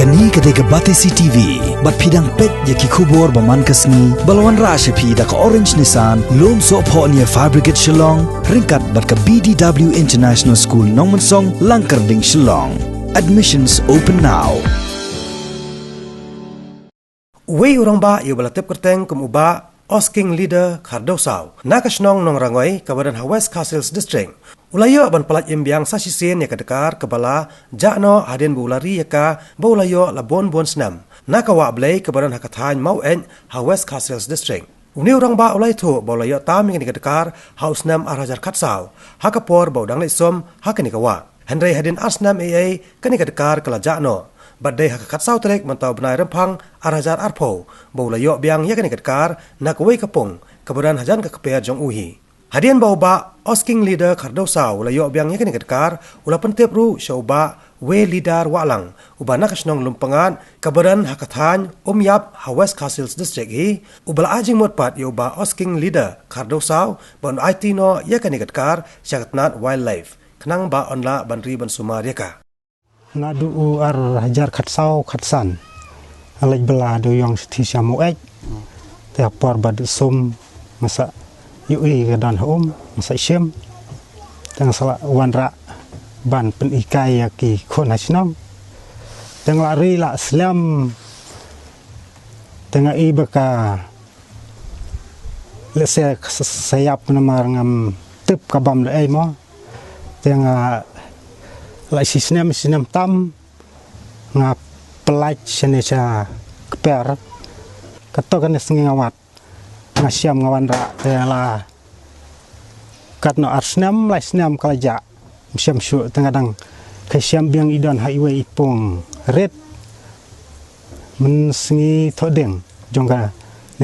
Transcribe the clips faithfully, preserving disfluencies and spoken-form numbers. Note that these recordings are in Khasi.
Kane ka dei ka Batesi T V, bad phi dang peit ïa ki khubor ba man ka sngi, ba la wanrah sha phi da ka Orange Nissan, Lumsohphoh near Fire Brigade Shillong, ryngkat bad ka B D W International School Nongmensong, Langkyrding, Shillong. Admissions open now. Uwei u rangbah ïa uba la tip kyrteng kum u Bah Osking Leader Khardewsaw, na ka shnong Nongrangoi kaba don ha West Khasi Hills District, u la ïoh ban pyllait im biang sa shisien ïa ka dkar kaba la jah noh hadien ba u la ri ïa ka ba u la ïoh la bun bun snem na ka wah Blei kaba don ha ka thaiñ Maweit ha West Khasi Hills District. Une u rangbah u la ïathuh ba u la ïoh tam ïa kane ka dkar ha u snem ar hajar khatsaw, ha ka por ba u dang leit sum ha kane ka wah. Hynrei hadien ar snem ei ei kane ka dkar ka la jah noh, bad dei ha ka khatsaw tarik mynta u bnai Rymphang ar hajar arphew ba u la ïoh biang ïa kane ka dkar na kawei ka pung kaba don hajan ka kper jong u hi. Hadien ba u Bah Osking Leader Khardewsaw u la ïoh biang ïa kane ka dkar, u la pyntip ruh sha u Bah Wei Leader Wahlang, uba na ka shnong Lumpyngngad kaba don ha ka thaiñ Umïap ha West Khasi Hills District hi, uba la ai jingmut pat ïa u Bah Osking Leader Khardewsaw ban aiti noh ïa kane ka dkar sha ka tnat Wildlife, khnang ba yn lah ban ri ban sumar ïa ka. Naduh u ar hajar khatsaw khatsan, nga leit bylla da u ïong shithi sha Maweit. Te ha por ba duh sum, nga sa ïohi ka don ha um, nga sa shim. Te nga sa la wanrah ban pynhikai ïa ki khun ha shnong. Te nga la ri la slem. Te nga i ba ka lehse sa ïap namar ngam tip ka bam da ei mo. Te nga la shi snem, shi snem tam nga pyllait shane sha kper. Kato kane sngi nga wad, nga shem, nga wanrah, te la kat noh ar snem, lai snem ka la jah. Ym shem shuh, te nga dang khie shem biang i don ha iwei i pung rit. Mynsngi Thohdieng jong kane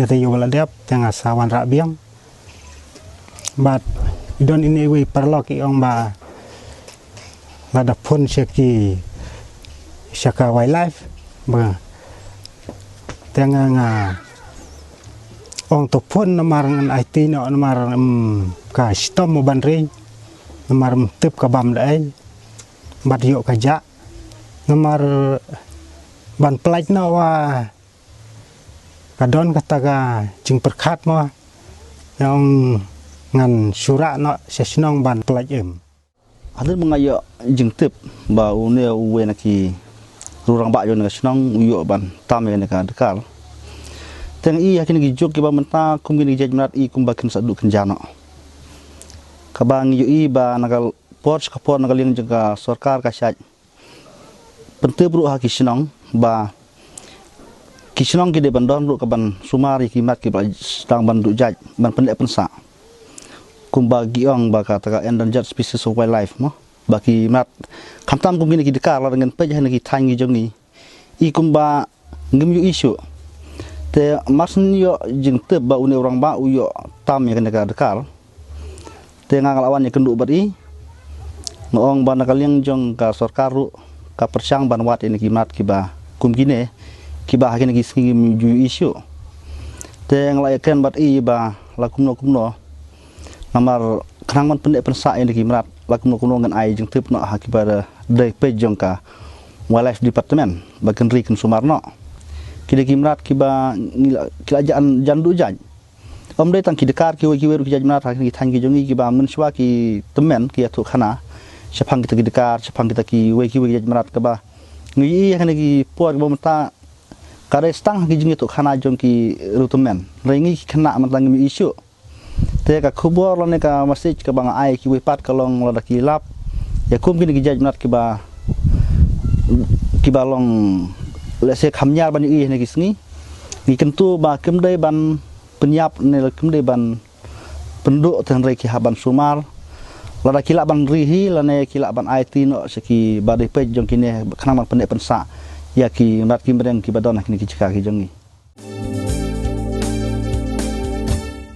te ïoh ba la dep, te nga sa wanrah biang. Bad i don ine iwei paralok i ong ba lada phone sha ki, sha ka Wildlife ba, te nga, nga ong to phone namar ngan aiti noh namar, em, ka shitom mo ban ri, namar ym tip ka bam da ei. Bad ïoh ka jah namar ban pyllait noh wa ka don kata ka jingpyrkhat mo. Ïa ong ngan shu rah noh sha shnong ban pyllait im. Hadien ba nga ïoh jingtip ba une uwei na ki rangbah jong kane ka shnong u ïoh ban tam ïa kane ka dkar, te nga i ha kine ki juk kiba mynta kum kine ki jait mrad i kumba kin sa duh kynja noh. Kaba ngi ïohi ba na ka por sha ka por na ka liang jong ka sorkar ka shait pyntip ruh ha ki shnong ba ki shnong ki dei ban don ruh kaban sumar ïa ki mrad kiba la sdang ban duh jait, ban pyndep pynsah. Kumba ki ong ba kata ka endangered species of wildlife mo, ba ki mrad, khamtam kum kine ki dkar, lada ngin peit ha kine ki thaiñ ki jong ngi, i kumba ngim ïohi shuh. Te mar shu ïoh jingtip ba une u rangbah u ïoh tam ïa kane ka dkar, te nga, nga la wan ïakynduh bad i. Nga ong ba na ka liang jong ka sorkar ruh ka pyrshang ban wad ïa kine ki mrad kiba kum kine, kiba ha kine ki sngi ngim ju ïohi shuh. Te nga la ïakren bad i ba la kumno kumno, namar khnang ban pyndep pynsah ïa kine ki mrad, la kumno kumno ngan ai jingtip noh ha kiba dei peit jong ka Wildlife Department ba kin ri kin sumar noh. Ki dei ki mrad kiba ngi la, ki la jan, jan duh jait. Ym dei tang ki dkar, kiwei kiwei ruh ki jait mrad ha kine ki thaiñ ki jong ngi kiba mynshuwa ki tymmen ki ïathuh khana shaphang kita ki dkar, shaphang kita kiwei kiwei ki jait mrad kaba ngi ïohi ha kine ki por kiba mynta ka dei tang ha ki jingïathuh khana jong ki riewtymmen. Hynrei ngi ki khynnah mynta ngim ïohi shuh. Te ka khubor lane ka message kaba nga ai kiwei pat ka long lada ki lap ïa kum kine ki jait mrad kiba, kiba long lehse kham ñiar ban ïohi ha kine ki sngi, ngi kyntu ba kim dei ban pynïap ne kim dei ban pynduh, te hynrei ki hap ban sumar. Lada ki lah ban ri hi lane ki lah ban aiti noh sha kiba dei peit jong kine khnang ban pyndep pynsah ïa ki mrad ki mreng kiba don ha kine ki jaka ki jong ngi.